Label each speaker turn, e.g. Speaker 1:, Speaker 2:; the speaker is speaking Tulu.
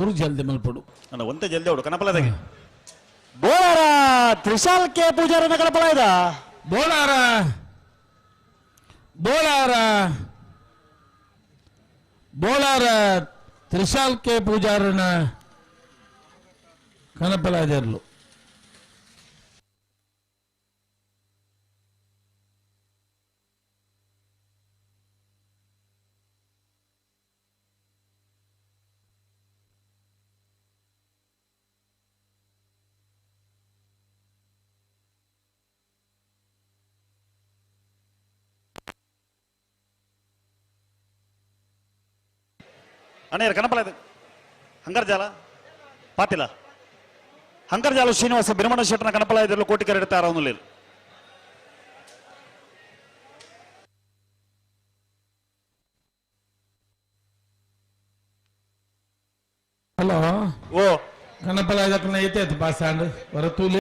Speaker 1: ಚೂರು ಜಲ್ದಿ ಮಲ್ಪಡು.
Speaker 2: ಅಣ್ಣ, ಒಂತೆ ಜಲ್ದಿ ಅವಡು ಕನಪಲದಾಗೆ.
Speaker 3: ಬೋಳಾರ ತ್ರಿಶಾಲ್ ಕೆ ಪೂಜಾರನ ಕಡಪಲಾಯ್ದ.
Speaker 1: ಬೋಳಾರ, ಬೋಳಾರ, ಬೋಳಾರ ತ್ರಿಶಾಲ್ ಕೆ ಪೂಜಾರನ ಕನಪಲಾದೆರ್ಲು.
Speaker 2: ಅಣ್ಣ, ಯಾರು ಕನಪಲಾಯ್ದ? ಹಂಗರ್ಜಾಲ ಪಾತಿಲ, ಹಂಗರ್ಜಾಲ ಶ್ರೀನಿವಾಸ ಬಿರಮಣ ಶೆಟ್ಟನ ಕನಪಲಾಯ್ದರ್ಲು ಕೋಟಿ ಕರೆಡ್ತಾರ ಅವನು.
Speaker 1: ಹಲೋ.
Speaker 2: ಓ.
Speaker 1: ಕನಪಲಾಯ್ದಕ್ಕನ ಐತೆ ಪಾಸ್ ಆಂಡ್ ಹೊರತೂಲಿ.